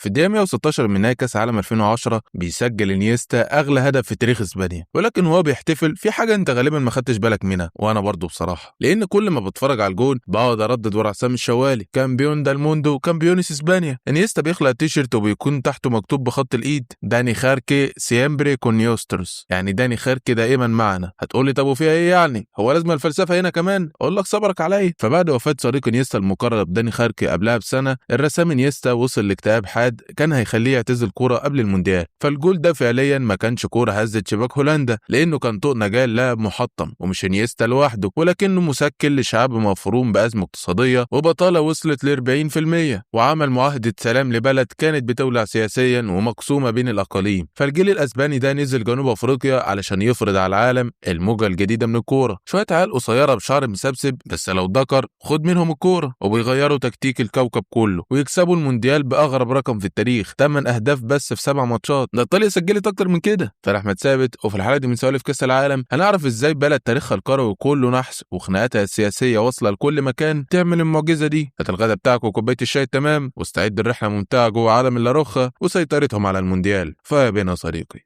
في الدقيقة 116 من نهائي كأس عالم 2010 بيسجل انيستا أغلى هدف في تاريخ اسبانيا، ولكن وهو بيحتفل في حاجة أنت غالبا ما خدتش بالك منها، وأنا برضو بصراحة، لأن كل ما بتفرج على الجون بقعد أردد ورا عصام الشوالي campeón del mundo campeones España. انيستا بيخلع التيشيرت وبيكون تحته مكتوب بخط الإيد داني خاركي siempre con nosotros، يعني داني خاركي دائما معنا. هتقولي طب وفيها إيه يعني؟ هو لازم الفلسفة هنا كمان؟ أقول لك صبرك عليا. فبعد وفاة صديق انيستا المقرب داني خاركي قبلها بسنة، الرسام انيستا وصل لاكتئاب حاد كان هيخليه يعتزل كورة قبل المونديال. فالجول ده فعليا ما كانش كورة هزت شباك هولندا، لانه كان طوق نجاه لاعب محطم، ومش انيستا لوحده، ولكنه مسكل لشعب مفروم بازمه اقتصادية وبطاله وصلت ل 40%، وعمل معاهدة سلام لبلد كانت بتولع سياسيا ومقسومه بين الاقاليم. فالجيل الاسباني ده نزل جنوب افريقيا علشان يفرض على العالم الموجه الجديدة من الكورة، شوية عيال قصيرة بشعر مسبسب بس لو ذكر خد منهم الكورة، وبيغيروا تكتيك الكوكب كله ويكسبوا المونديال باغرب رقم في التاريخ، 8 اهداف بس في 7 ماتشات. ده ايطاليا سجلت اكتر من كده. فاحمد ثابت، وفي الحلقة دي من سوالف كاس العالم هنعرف ازاي بلد تاريخها الكروي كله نحس وخناقاتها السياسية واصله لكل مكان تعمل المعجزة دي. هات الغدا بتاعك وكوبايه الشاي تمام، واستعد الرحلة ممتعة جوه عالم اللاروخا وسيطرتهم على المونديال. فيا بينا صديقي.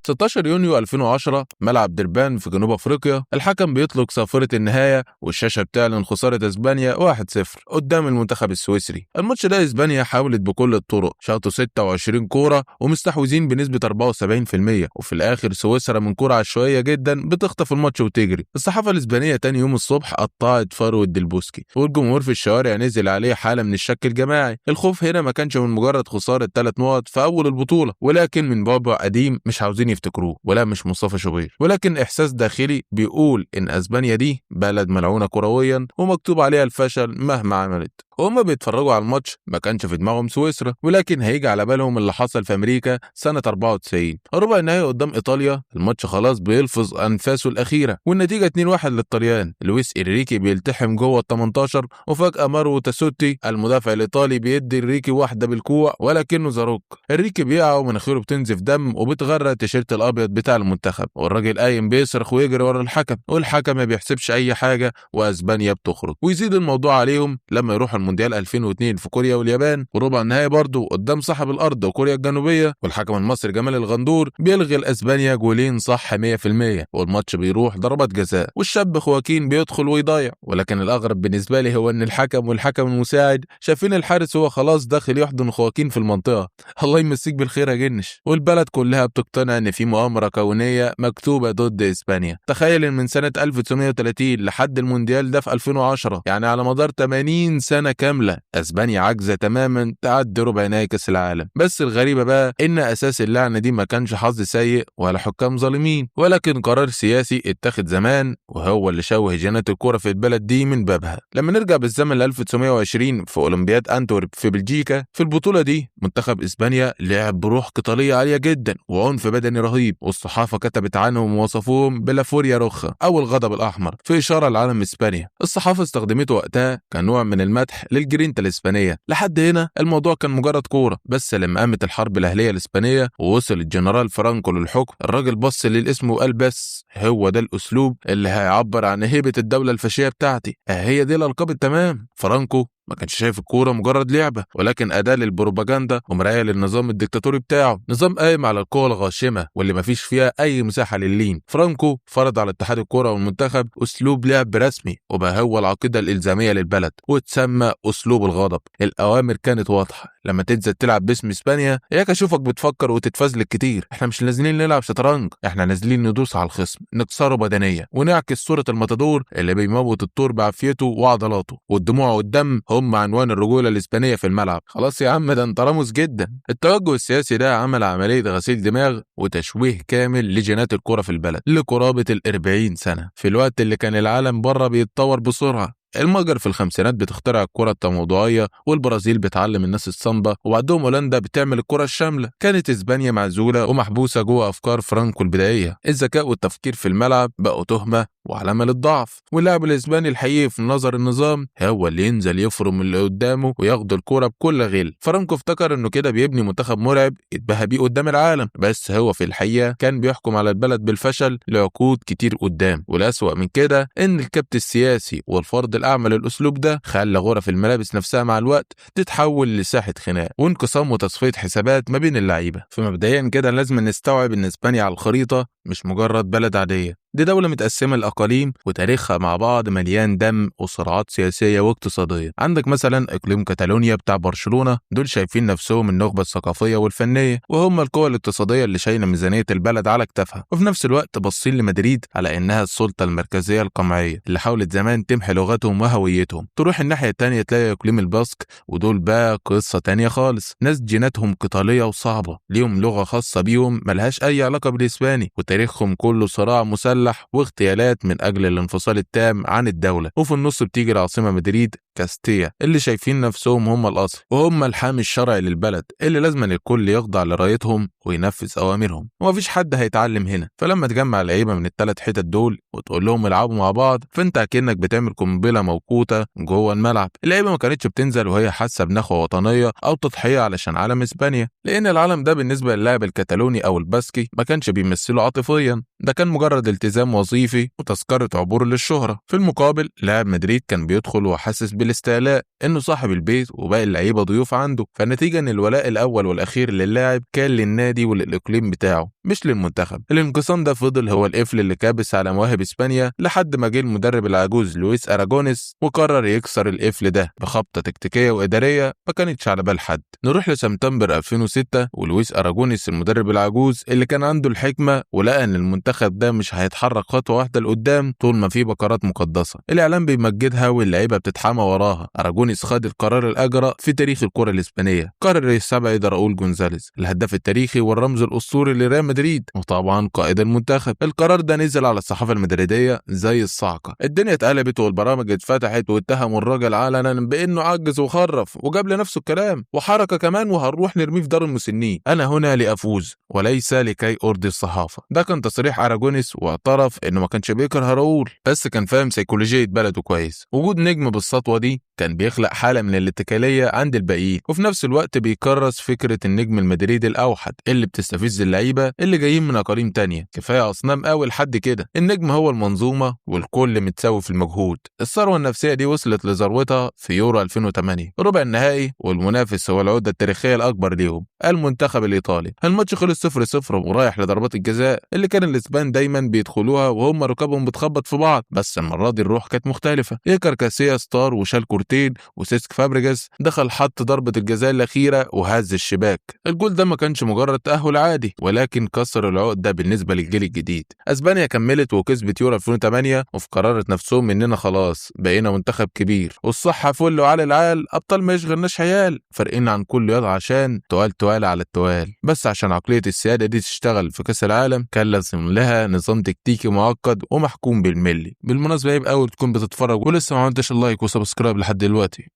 16 يونيو 2010 ملعب دربان في جنوب افريقيا، الحكم بيطلق صافرة النهاية والشاشة بتعلن خسارة اسبانيا 1-0 قدام المنتخب السويسري. الماتش ده اسبانيا حاولت بكل الطرق، شاطوا 26 كورة ومستحوذين بنسبة 74%، وفي الاخر سويسرا من كورة عشوائية جدا بتخطف الماتش وتجري. الصحافة الاسبانية تاني يوم الصبح قطعت فروة ديلبوسكي، والجمهور في الشوارع نزل عليه حالة من الشك الجماعي. الخوف هنا ما كانش من مجرد خسارة 3 نقط في اول البطولة، ولكن من بابا قديم مش عاوزين يفتكروه، ولا مش مصطفى شوبير، ولكن احساس داخلي بيقول ان اسبانيا دي بلد ملعونة كرويا ومكتوب عليها الفشل مهما عملت. وهما بيتفرجوا على الماتش ما كانش في دماغهم سويسرا، ولكن هيجي على بالهم اللي حصل في امريكا سنة 94، ربع النهائي قدام ايطاليا. الماتش خلاص بيلفظ انفاسه الاخيرة والنتيجة 2-1 للطليان. لويس انريكي بيلتحم جوه ال 18، وفجاة مارو تاسوتي المدافع الايطالي بيدي انريكي واحدة بالكوع، ولكنه زاروك. انريكي بيقع ومناخيره بتنزف دم وبتغرق التيشيرت الابيض بتاع المنتخب، والراجل قايم بيصرخ ويجري ورا الحكم، والحكم ما بيحسبش اي حاجة واسبانيا بتخرج. ويزيد الموضوع عليهم لما يروح المونديال 2002 في كوريا واليابان، وربع النهائي برضه قدام صاحب الارض وكوريا الجنوبية، والحكم المصري جمال الغندور بيلغي الاسبانيا جولين صح 100%، والماتش بيروح ضربات جزاء، والشاب خواكين بيدخل ويضيع. ولكن الاغرب بالنسبة لي هو ان الحكم والحكم المساعد شايفين الحارس هو خلاص داخل يحضن خواكين في المنطقة. الله يمسيك بالخير يا جنش. والبلد كلها بتقتنع ان في مؤامرة كونية مكتوبة ضد اسبانيا. تخيل ان من سنة 1930 لحد المونديال ده في 2010، يعني على مدار 80 سنة كاملة اسبانيا عاجزه تماما تعدي ربع نهائي كاس العالم. بس الغريبة بقى ان اساس اللعنة دي ما كانش حظ سيء ولا حكام ظالمين، ولكن قرار سياسي اتخذ زمان وهو اللي شوه جينات الكورة في البلد دي من بابها. لما نرجع بالزمن ل 1920 في اولمبياد انتورب في بلجيكا، في البطولة دي منتخب اسبانيا لعب بروح قتالية عالية جدا وعنف بدني رهيب، والصحافة كتبت عنهم ووصفوهم ب la furia roja او الغضب الاحمر، في اشارة لعلم اسبانيا. الصحافة استخدمته وقتها كنوع من المدح للجرينتا الاسبانية. لحد هنا الموضوع كان مجرد كورة، بس لما قامت الحرب الاهلية الاسبانية ووصل الجنرال فرانكو للحكم، الراجل بص للاسم وقال بس هو ده الاسلوب اللي هيعبر عن هيبة الدولة الفاشية بتاعتي، هي دي الالقاب التمام. فرانكو ما كانش شايف الكورة مجرد لعبه، ولكن اداه للبروباجندا ومرايه للنظام الدكتاتوري بتاعه، نظام قايم على القوة الغاشمه واللي ما فيش فيها اي مساحة للين. فرانكو فرض على اتحاد الكورة والمنتخب اسلوب لعب رسمي، وبقى هو العقيدة الالزاميه للبلد، واتسمى اسلوب الغضب. الاوامر كانت واضحة، لما تنزل تلعب باسم اسبانيا اياك اشوفك بتفكر وتتفزلك كتير، احنا مش نازلين نلعب شطرنج، احنا نازلين ندوس على الخصم، نكسره بدنيا، ونعكس صوره الماتادور اللي بيموت الطور بعافيته وعضلاته، والدموع والدم هم عنوان الرجولة الاسبانية في الملعب. خلاص يا عم ده انت راموس جدا. التوجه السياسي ده عمل عملية غسيل دماغ وتشويه كامل لجينات الكره في البلد لقرابة ال40 سنة، في الوقت اللي كان العالم بره بيتطور بسرعة. المجر في الخمسينات بتخترع الكرة التموضعية، والبرازيل بتعلم الناس السامبا، وبعدهم هولندا بتعمل الكرة الشاملة. كانت اسبانيا معزولة ومحبوسة جوه افكار فرانكو البدائية. الذكاء والتفكير في الملعب بقوا تهمة وعلامة للضعف، واللاعب الاسباني الحقيقي في نظر النظام هو اللي ينزل يفرم اللي قدامه وياخد الكرة بكل غل. فرانكو افتكر انه كده بيبني منتخب مرعب يتباهى بيه قدام العالم، بس هو في الحقيقة كان بيحكم على البلد بالفشل لعقود كتير قدام. والأسوأ من كده ان الكبت السياسي والفرض الاعمى للاسلوب ده خلى غرف الملابس نفسها مع الوقت تتحول لساحه خناق وانقسام وتصفية حسابات ما بين اللعيبة. فمبدئيا كده لازم نستوعب ان اسبانيا على الخريطة مش مجرد بلد عادية، دي دولة متقسمة لأقاليم وتاريخها مع بعض مليان دم وصراعات سياسية واقتصادية. عندك مثلا إقليم كاتالونيا بتاع برشلونة، دول شايفين نفسهم النخبة الثقافية والفنية وهم القوة الاقتصادية اللي شايلة ميزانية البلد على كتافها، وفي نفس الوقت باصين لمدريد على إنها السلطة المركزية القمعية اللي حاولت زمان تمحي لغتهم وهويتهم. تروح الناحية التانية تلاقي إقليم الباسك، ودول بقى قصة تانية خالص، ناس جيناتهم قتالية وصعبة، ليهم لغة خاصة بيهم ملهاش أي علاقة بالإسباني، وتاريخهم كله صراع مسلح واغتيالات من أجل الانفصال التام عن الدولة. وفي النص بتيجي العاصمة مدريد كاستيا اللي شايفين نفسهم هم الأصل وهم الحامي الشرعي للبلد اللي لازم الكل يخضع لرايتهم وينفذ أوامرهم، ومفيش حد هيتعلم هنا. فلما تجمع لعيبة من الثلاث حتت دول وتقول لهم العبوا مع بعض، فانت اكنك بتعمل قنبلة موقوتة جوه الملعب. اللعيبة ما كانتش بتنزل وهي حاسة بنخوة وطنية أو تضحية علشان علم إسبانيا، لأن العلم ده بالنسبة للاعب الكتالوني أو الباسكي ما كانش بيمثله عاطفيا، ده كان مجرد التزام وظيفي وتذكرة عبور للشهرة. في المقابل لاعب مدريد كان بيدخل وحاسس بالاستعلاء انه صاحب البيت وباقي اللعيبة ضيوف عنده، فالنتيجه ان الولاء الاول والاخير للاعب كان للنادي وللاقليم بتاعه مش للمنتخب. الانقسام ده فضل هو القفل اللي كابس على مواهب اسبانيا لحد ما جه المدرب العجوز لويس اراجونيس وقرر يكسر القفل ده بخبطه تكتيكية واداريه ما كانتش على بال حد. نروح لسبتمبر 2006 ولويس اراجونيس المدرب العجوز اللي كان عنده الحكمة ولقى ان المنتخب ده مش هيتحرك خطوة واحدة لقدام طول ما في بكرات مقدسة، الاعلام بيمجدها واللعيبة بتتحمى وراها. اراجونيس خد القرار الاجرأ في تاريخ الكره الاسبانية، قرر يستبعد راؤول جونزاليز الهداف التاريخي والرمز الاسطوري لريال مدريد وطبعا قائد المنتخب. القرار ده نزل على الصحافة المدريديه زي الصاعقة، الدنيا اتقلبت والبرامج اتفتحت واتهموا الراجل علنا بانه عجز وخرف وجاب لنفسه الكلام وحركه كمان، وهنروح نرميه في دار المسنين. انا هنا لافوز وليس لكي ارضي الصحافة. ده كان تصريح اراجونيس، واعترف انه ما كانش بيكره راؤول بس كان فاهم سيكولوجية بلده كويس. وجود نجم بالسطوه دي كان بيخلق حاله من الاتكاليه عند الباقيين، وفي نفس الوقت بيكرس فكرة النجم المدريدي الاوحد اللي بتستفز اللعيبة اللي جايين من اقاليم تانية. كفاية اصنام قوي لحد كده، النجم هو المنظومة والكل متساوي في المجهود. الثروة النفسية دي وصلت لذروتها في يورو 2008 ربع النهائي، والمنافس هو العقدة التاريخية الاكبر ليهم المنتخب الايطالي. الماتش خلص 0-0 ورايح لضربات الجزاء اللي كان الاسبان دايما بيدخلوها وهم ركابهم بتخبط في بعض، بس المرة دي الروح كانت مختلفة. ايكار كاسياس طار وشال كورتين، وسيسك فابريجاس دخل حط ضربه الجزاء الاخيرة وهز الشباك. الجول ده ما كانش مجرد تاهل عادي، ولكن كسر العقدة بالنسبة للجيل الجديد. اسبانيا كملت وكسبت يورو 2008 وفي قرارة نفسهم اننا خلاص بقينا منتخب كبير والصحة فل وعلى العال، ابطال ما يشغلناش عيال، فارقين عن كل ياض عشان تقال توال على التوال. بس عشان عقلية السيادة دي تشتغل في كاس العالم كان لازم لها نظام تكتيكي معقد ومحكوم بالملي. بالمناسبة يبقى اول تكون بتتفرج ولسه ما عملتش ال like و subscribe لحد دلوقتي.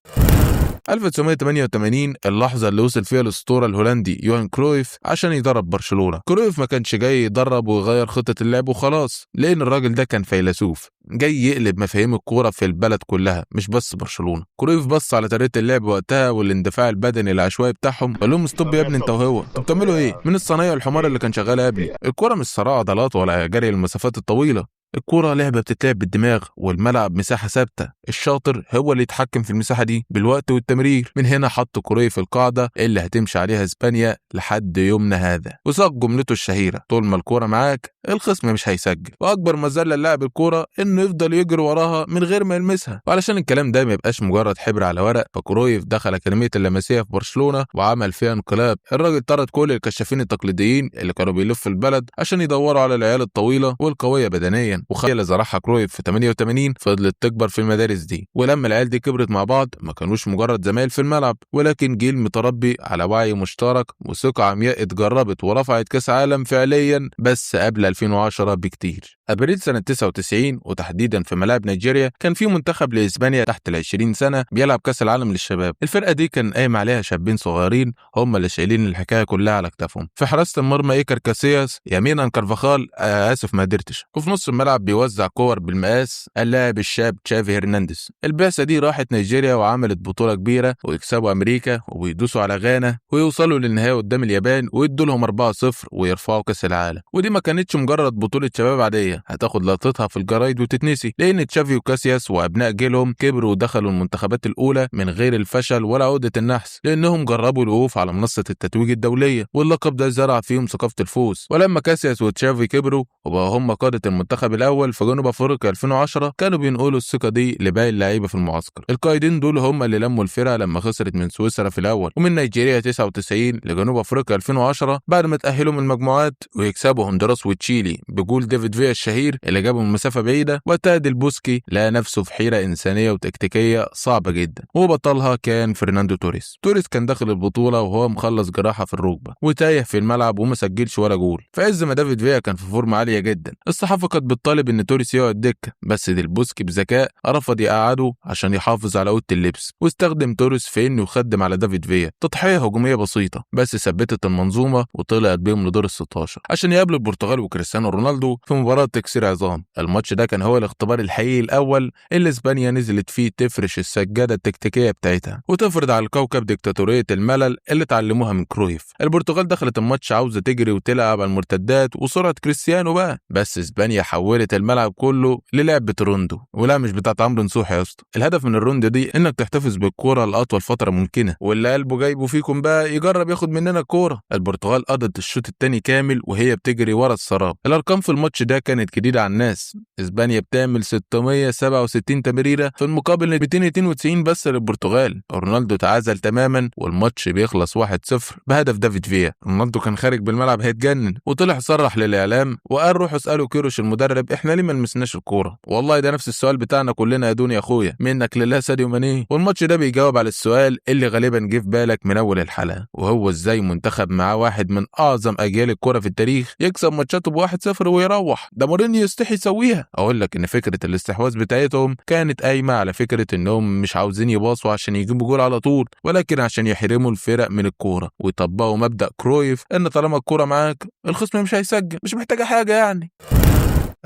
1988 اللحظة اللي وصل فيها الأسطورة الهولندي يوهان كرويف عشان يدرب برشلونة. كرويف ما كانش جاي يدرب ويغير خطة اللعب وخلاص، لأن الراجل ده كان فيلسوف جاي يقلب مفاهيم الكورة في البلد كلها مش بس برشلونة. كرويف بص على طريقة اللعب وقتها والاندفاع البدني العشوائي بتاعهم، قال لهم stop يا ابني انت وهو، انتوا بتعملوا ايه؟ من الصنايع الحمار اللي كان شغال قبلي. الكورة مش صراع عضلات ولا جري المسافات الطويلة، الكورة لعبة بتتلعب بالدماغ والملعب مساحة ثابتة، الشاطر هو اللي يتحكم في المساحة دي بالوقت والتمرير. من هنا حط كرويف القاعدة اللي هتمشي عليها اسبانيا لحد يومنا هذا، وساق جملته الشهيرة: طول ما الكورة معاك الخصم مش هيسجل. واكبر مذلة للاعب الكورة انه يفضل يجري وراها من غير ما يلمسها. وعلشان الكلام ده ما يبقاش مجرد حبر على ورق، فكرويف دخل اكاديمية اللمسية في برشلونة وعمل فيها انقلاب. الراجل طرد كل الكشافين التقليديين اللي كانوا بيلفوا البلد عشان يدوروا على العيال الطويلة والقوية بدنيا، وخيل زرعها كرويف في 88 فضلت تكبر في المدارس دي. ولما العيال دي كبرت مع بعض ما كانوش مجرد زمايل في الملعب، ولكن جيل متربي على وعي مشترك وثقة عمياء اتجربت ورفعت كاس عالم فعليا بس قبل 2010 بكتير. ابريل سنة 99 وتحديدا في ملاعب نيجيريا كان في منتخب لاسبانيا تحت ال 20 سنة بيلعب كاس العالم للشباب. الفرقة دي كان قايم عليها شابين صغيرين هم اللي شايلين الحكاية كلها على كتافهم. في حراسة المرمى ايكار كاسياس، يمينا كارفاخال اسف ما قدرتش، وفي نص الملعب بيوزع كور بالمقاس اللاعب الشاب تشافي هرنانديز. البعثة دي راحت نيجيريا وعملت بطولة كبيرة ويكسبوا امريكا وبيدوسوا على غانا ويوصلوا للنهائي قدام اليابان ويدوا لهم 4-0 ويرفعوا كاس العالم. ودي ما كانتش مجرد بطوله شباب عادية هتاخد لقطتها في الجرايد وتتنسي، لان تشافي وكاسياس وابناء جيلهم كبروا ودخلوا المنتخبات الاولى من غير الفشل ولا عقده النحس، لانهم جربوا الوقوف على منصة التتويج الدولية، واللقب ده زرع فيهم ثقافة الفوز. ولما كاسياس وتشافي كبروا وبقوا هم قاده المنتخب الاول في جنوب افريقيا 2010، كانوا بينقلوا الثقة دي لباقي اللعيبة في المعسكر. القائدين دول هم اللي لموا الفرقة لما خسرت من سويسرا في الاول، ومن نيجيريا 99 لجنوب افريقيا 2010 بعد ما تاهلوا من المجموعات ويكسبوا هندوراس وتشيلي بجول ديفيد فيا الشهير اللي جابه من مسافة بعيدة. وقتها ديل بوسكي لقى نفسه في حيره انسانيه وتكتيكيه صعبة جدا، وبطلها كان فرناندو توريس. توريس كان داخل البطولة وهو مخلص جراحه في الركبة وتايه في الملعب وما سجلش ولا جول، في عز ما دافيد فيا كان في فورمه عالية جدا. الصحافة كانت بتطالب ان توريس يقعد دكه، بس ديل بوسكي بذكاء رفض يقعده عشان يحافظ على اوضة اللبس، واستخدم توريس في انه يخدم على دافيد فيا. تضحية هجومية بسيطة بس ثبتت المنظومة وطلعت بيهم لدور ال 16 عشان يقابلوا البرتغال وكريستيانو رونالدو في مباراة تكسير عظام. الماتش ده كان هو الاختبار الحقيقي الاول اللي اسبانيا نزلت فيه تفرش السجادة التكتيكيه بتاعتها وتفرض على الكوكب ديكتاتوريه الملل اللي اتعلموها من كرويف. البرتغال دخلت الماتش عاوزه تجري وتلعب على المرتدات وسرعة كريستيانو بقى، بس اسبانيا حولت الملعب كله للعبة روندو، ولا مش بتاعت عمرو نصوحي يا اسطى. الهدف من الروندو دي انك تحتفظ بالكورة لاطول فترة ممكنة، واللي قلبه جايبه فيكم بقى يجرب ياخد مننا الكورة. البرتغال قضت الشوط الثاني كامل وهي بتجري ورا السراب. الارقام في الماتش ده كانت جديدة على الناس، اسبانيا بتعمل 667 تمريره في المقابل 292 بس للبرتغال. رونالدو تعازل تماما والماتش بيخلص 1-0 بهدف دافيد فيا. رونالدو كان خارج بالملعب هيتجنن، وطلع صرح للاعلام وقال روحوا اسالوا كيروش المدرب احنا ليه ما لمسناش الكورة. والله ده نفس السؤال بتاعنا كلنا يا دنيا يا اخويا، منك لله ساديو ماني. والماتش ده بيجاوب على السؤال اللي غالبا جه في بالك من اول الحلقة، وهو ازاي منتخب معاه واحد من اعظم اجيال الكورة في التاريخ يكسب ماتشاته ب1-0 ويروح؟ ده مورينيو يستحي يسويها. اقول لك ان فكرة الاستحواذ بتاعتهم كانت قايمة على فكرة انهم مش عاوزين يباصوا عشان يجيبوا جول على طول، ولكن عشان يحرموا الفرق من الكورة ويطبقوا مبدا كرويف ان طالما الكورة معاك الخصم مش هيسجل، مش محتاجه حاجة يعني.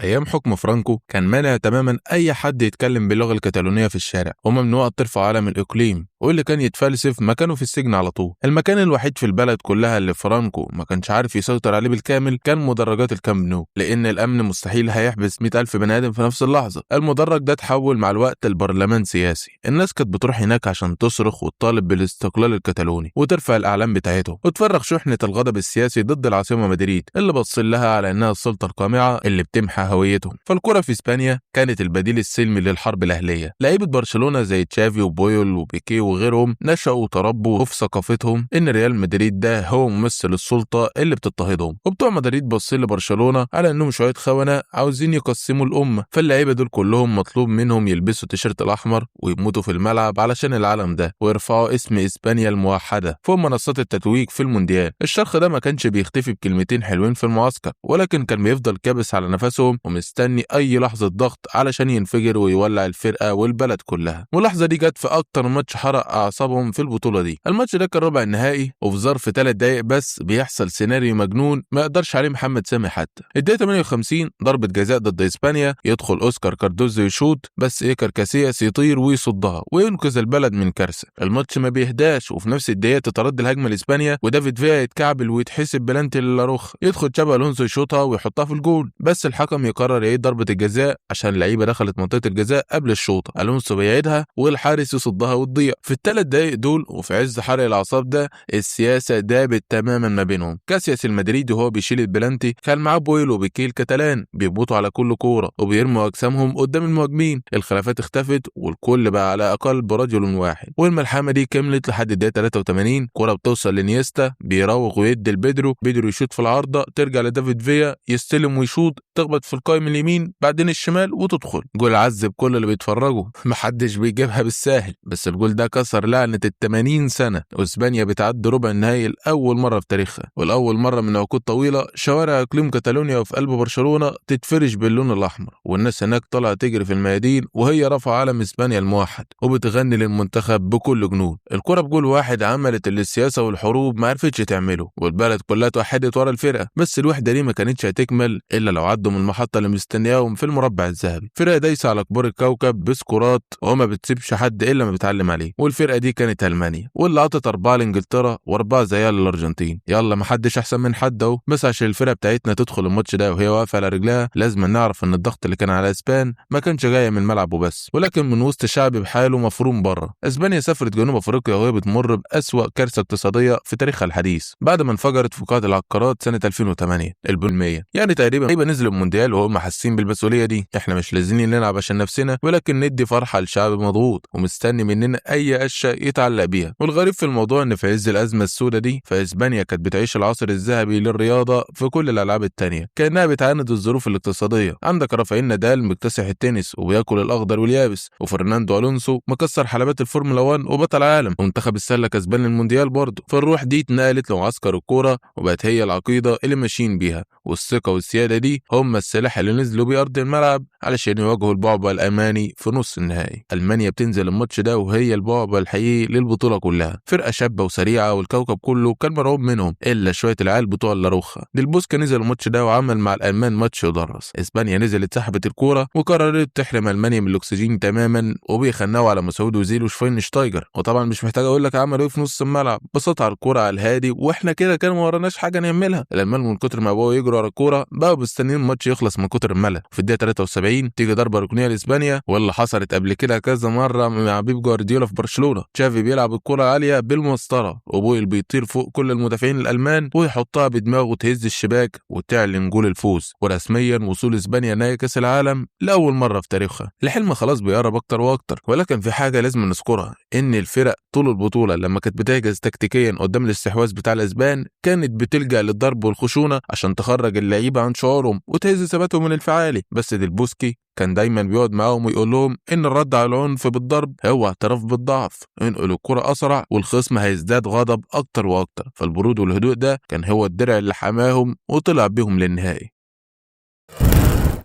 ايام حكم فرانكو كان مانع تماما اي حد يتكلم باللغة الكتالونيه في الشارع، وممنوع ترفع علم الاقليم، واللي كان يتفلسف مكانه في السجن على طول. المكان الوحيد في البلد كلها اللي فرانكو ما كانش عارف يسيطر عليه بالكامل كان مدرجات الكامب نو، لان الامن مستحيل هيحبس 100,000 بني ادم في نفس اللحظة. المدرج ده اتحول مع الوقت لبرلمان سياسي، الناس كانت بتروح هناك عشان تصرخ وتطالب بالاستقلال الكتالوني وترفع الاعلام بتاعتهم وتفرغ شحنه الغضب السياسي ضد العاصمة مدريد اللي بص لها على انها السلطة القامعه اللي بتمحى هويتهم. فالكره في اسبانيا كانت البديل السلمي للحرب الاهلية. لعيبة برشلونة زي تشافي وبويول وبيكي وغيرهم نشأوا وتربوا في ثقافتهم ان ريال مدريد ده هو ممثل السلطة اللي بتضطهدهم، وبتوع مدريد باصين لبرشلونة على انهم شوية خونه عاوزين يقسموا الامة. فاللعيبه دول كلهم مطلوب منهم يلبسوا التيشيرت الاحمر ويموتوا في الملعب علشان العلم ده، ويرفعوا اسم اسبانيا الموحدة فوق منصات التتويج في المونديال. الشرخ ده ما كانش بيختفي بكلمتين حلوين في المعسكر، ولكن كان بيفضل كابس على نفسهم ومستني اي لحظة ضغط علشان ينفجر ويولع الفرقة والبلد كلها. واللحظة دي جت في اكتر ماتش حرق اعصابهم في البطولة دي. الماتش ده كان ربع النهائي، وفي ظرف 3 دقايق بس بيحصل سيناريو مجنون ما يقدرش عليه محمد سامي حتى. الدقيقة 58 ضربه جزاء ضد اسبانيا، يدخل اوسكار كاردوزو يشوط، بس ايكر كاسياس يطير ويصدها وينقذ البلد من كارثة. الماتش ما بيهداش، وفي نفس الدقيقة تترد الهجمة لاسبانيا ودافيد فيا يتكعبل ويتحسب بلانتي للاروخ، يدخل تشابي الونسو يشوطها ويحطها في الجول، بس الحكم يقرر يعيد ضربه الجزاء عشان اللعيبة دخلت منطقة الجزاء قبل الشوطه. الونسو بيعيدها والحارس يصدها وتضيع. في ال3 دقايق دول وفي عز حرق الاعصاب ده السياسة دابت تماما ما بينهم. كاسياس المدريدي وهو بيشيل البلانتي كان معاه بويل وبيكي الكتالان بيموتوا على كل كورة وبيرموا اجسامهم قدام المهاجمين. الخلافات اختفت والكل بقى على اقل برجل واحد، والملحمه دي كملت لحد الدقيقة 83. كورة بتوصل لنيستا بيراوغ ويدي لبيدرو، بيدرو يشوط في العارضة ترجع لدافيد فيا يستلم ويشوط، تخبط في القائم اليمين بعدين الشمال وتدخل جول. عذب كل اللي بيتفرجوا، محدش بيجيبها بالساهل، بس الجول ده كسر لعنه ال 80 سنة، واسبانيا بتعدي ربع النهائي لاول مرة في تاريخها، ولاول مرة من عقود طويلة شوارع اقليم كاتالونيا وفي قلب برشلونة تتفرش باللون الاحمر، والناس هناك طالعه تجري في الميادين وهي رافعه علم اسبانيا الموحد وبتغني للمنتخب بكل جنون. الكره بجول واحد عملت اللي السياسة والحروب ما عرفتش تعمله، والبلد كلها توحدت ورا الفرقة. بس الوحدة دي ما كانتش هتكمل الا لو عدوا من المحطة المحطة اللي مستنياهم في المربع الذهبي. فرقه دايسه على كبار الكوكب بسكورات وما بتسيبش حد الا ما بتعلم عليه، والفرقة دي كانت المانيا، واللي عطت 4 لانجلترا و4 زيها للارجنتين. يلا ما حدش احسن من حد اهو، بس عشان الفرقة بتاعتنا تدخل الماتش ده وهي واقفة على رجلها لازم نعرف ان الضغط اللي كان على اسبان ما كانش جاي من الملعب وبس، ولكن من وسط شعب بحاله مفروم بره. اسبانيا سافرت جنوب افريقيا وهي بتمر بأسوأ كارثة اقتصادية في تاريخها الحديث بعد ما انفجرت فقاعة العقارات سنة 2008 البولميه، يعني تقريبا نزلوا المونديال وهم حاسين بالمسؤولية دي. احنا مش لازمين نلعب عشان نفسنا، ولكن ندي فرحه لشعب مضغوط ومستني مننا اي قشه يتعلق بيها. والغريب في الموضوع ان في عز الازمة السوداء دي فاسبانيا كانت بتعيش العصر الذهبي للرياضة في كل الالعاب الثانية، كانها بتعاند الظروف الاقتصادية. عندك رافائيل نادال مكتسح التنس وبياكل الاخضر واليابس، وفرناندو الونسو مكسر حلبات الفورمولا 1 وبطل عالم، ومنتخب السلة كسبان المونديال برضه. فالروح دي اتنقلت لمعسكر الكورة وبقت هي العقيدة اللي ماشيين بيها، والثقة والسيادة دي هم السلاح اللي نزلوا بيه ارض الملعب علشان يواجهوا البعبع الالماني في نص النهائي. المانيا بتنزل الماتش ده وهي البعبع الحقيقي للبطولة كلها، فرقه شابه وسريعة والكوكب كله كان مرعوب منهم الا شوية العيال بتوع اللاروخا. ديل بوسكي نزل الماتش ده وعمل مع الالمان ماتش يدرس. اسبانيا نزلت سحبت الكورة وقررت تحرم المانيا من الاكسجين تماما، وبيخنقوا على مسعود اوزيل وشفاينشتايجر، وطبعا مش محتاج اقول لك عملوا ايه في نص الملعب، بسطوا على الكورة على الهادي واحنا كده كان ما وراناش حاجة نعملها. الالمان من كتر ما بقوا يجروا ورا الكورة بقوا مستنيين الماتش يخلص من كتر الملل. في الدقيقة 73 تيجي ضربه ركنيه لاسبانيا، واللي حصلت قبل كده كذا مرة مع بيب جوارديولا في برشلونة. تشافي بيلعب الكورة عالية بالمسطره وبويل بيطير فوق كل المدافعين الالمان ويحطها بدماغه تهز الشباك وتعلن جول الفوز، ورسميا وصول اسبانيا نهائي كاس العالم لاول مرة في تاريخها. الحلم خلاص بيقرب اكتر واكتر، ولكن في حاجة لازم نذكرها، ان الفرق طول البطولة لما كانت بتعجز تكتيكيا قدام الاستحواذ بتاع الاسبان كانت بتلجأ للضرب والخشونه عشان تخرج اللعيبة عن شعورهم وتهز ثباتهم الانفعالي. بس ديل بوسكي كان دايما بيقعد معاهم ويقول لهم ان الرد على العنف بالضرب هو اعتراف بالضعف، انقلوا الكرة اسرع والخصم هيزداد غضب اكتر واكتر. فالبرود والهدوء ده كان هو الدرع اللي حماهم وطلع بيهم للنهائي.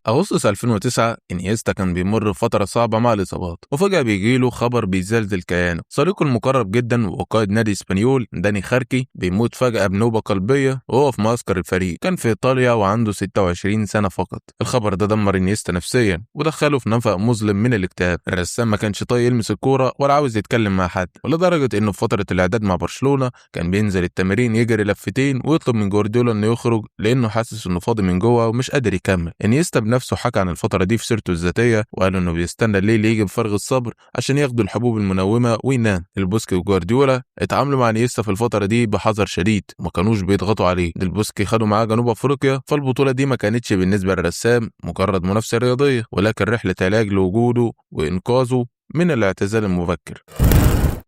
أغسطس 2009 إنيستا كان بيمر بفترة صعبة مع الإصابات، وفجأة بيجيله خبر بيزلزل كيانه. صديقه المقرب جدا وقائد نادي اسبانيول داني خاركي بيموت فجأة بنوبة قلبية وهو في معسكر الفريق. كان في إيطاليا وعنده 26 سنة فقط. الخبر ده دمر إنيستا نفسيا ودخله في نفق مظلم من الاكتئاب. الرسام ما كانش طايق يلمس الكورة ولا عاوز يتكلم مع حد، ولدرجة إنه في فترة الإعداد مع برشلونة كان بينزل التمرين يجري لفتين ويطلب من جوارديولا إنه يخرج لأنه حاسس إنه فاضي من جوه ومش قادر يكمل. إنيستا نفسه حكى عن الفترة دي في سيرته الذاتية وقال انه بيستنى الليل يجي بفارغ الصبر عشان ياخدوا الحبوب المنومة وينام. ديل بوسكي وجوارديولا اتعاملوا مع انيستا في الفترة دي بحذر شديد وما كانوش بيضغطوا عليه. ديل بوسكي خدوا معاه جنوب افريقيا، فالبطولة دي ما كانتش بالنسبة للرسام مجرد منافسة رياضية، ولكن رحلة علاج لوجوده وإنقاذه من الاعتزال المبكر.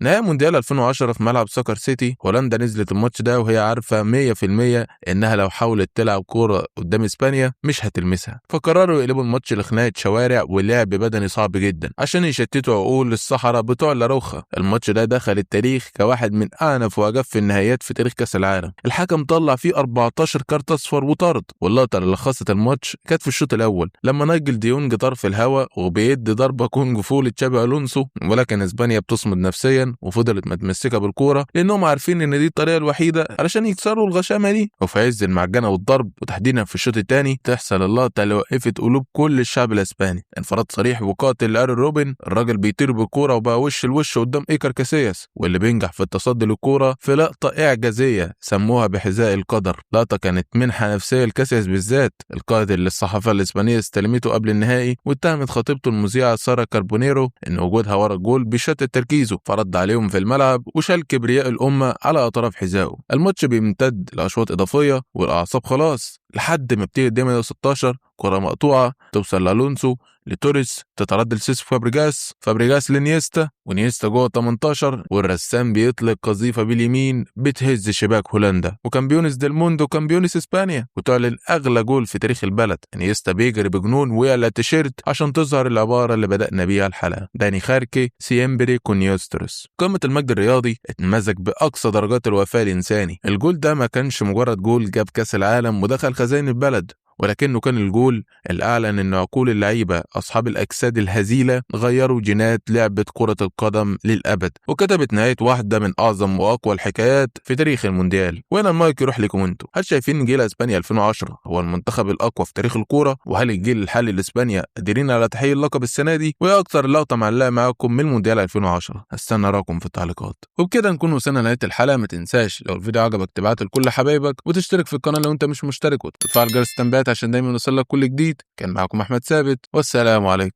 نهائي مونديال 2010 في ملعب ساكر سيتي، هولندا نزلت الماتش ده وهي عارفة 100% إنها لو حاولت تلعب كورة قدام إسبانيا مش هتلمسها، فقرروا يقلبوا الماتش لخناقة شوارع ولعب بدني صعب جدا عشان يشتتوا عقول الصحراء بتوع لاروخا. الماتش ده دخل التاريخ كواحد من أعنف وأجف النهائيات في تاريخ كأس العالم. الحكم طلع فيه 14 كارت أصفر وطرد، واللقطة اللي لخصت الماتش كانت في الشوط الأول لما نايجل ديونج طار في الهواء وبيدي ضربة كونج فو لتشابي ألونسو، ولكن إسبانيا بتصمد نفسيا وفضلت متمسكة بالكورة لانهم عارفين ان دي الطريقة الوحيدة علشان يكسروا الغشامه دي. وفي عز المعجنه والضرب وتحديدا في الشوط الثاني تحصل اللقطة اللي وقفت قلوب كل الشعب الاسباني. انفراد صريح وقاتل لاري روبن، الراجل بيطير بالكورة وبقى وش الوش قدام ايكر كاسياس، واللي بينجح في التصدي للكورة في لقطة اعجازيه سموها بحذاء القدر. لقطة كانت منحه نفسية لكاسياس بالذات، القائد اللي الصحافة الاسبانية استلمته قبل النهائي واتهمت خطيبته المذيعه سارة كاربونيرو ان وجودها ورا الجول بيشتت تركيزه، فرد عليهم في الملعب وشال كبرياء الأمة على أطراف حذائه. الماتش بيمتد لأشواط إضافية والأعصاب خلاص، لحد ما بتيجي الدقيقة 116 كرة مقطوعة توصل لألونسو لتوريس، تتردد لسيسك فابريجاس، فابريجاس لنيستا، ونيستا جوه 18 والرسام بيطلق قذيفة باليمين بتهز شباك هولندا و campeones del mundo campeones اسبانيا، وتعلن اغلى جول في تاريخ البلد. انيستا بيجري بجنون ويقلع التيشيرت عشان تظهر العبارة اللي بدأنا بيها الحلقة، داني خاركي siempre con nosotros. قمة المجد الرياضي اتمزج بأقصى درجات الوفاء الإنساني. الجول ده ما كانش مجرد جول جاب كاس العالم ودخل خزائن البلد، ولكنه كان الجول اللي أعلن إن عقول اللعيبة أصحاب الأجساد الهزيلة غيروا جينات لعبة كرة القدم للأبد، وكتبت نهاية واحدة من أعظم وأقوى الحكايات في تاريخ المونديال. وهنا المايك يروح لكم انتوا، هل شايفين جيل اسبانيا 2010 هو المنتخب الأقوى في تاريخ الكورة؟ وهل الجيل الحالي لإسبانيا قادرين على تحقيق اللقب السنة دي؟ وإيه أكتر لقطة معلقة معاكم من مونديال 2010؟ هستنى رأيكم في التعليقات. وبكده نكون وصلنا لنهاية الحلقة. ما تنساش لو الفيديو عجبك تبعته لكل حبايبك، وتشترك في القناة لو انت مش مشترك، وتفعل جرس التنبيهات عشان دايما يوصلك كل جديد. كان معاكم أحمد ثابت، والسلام عليكم.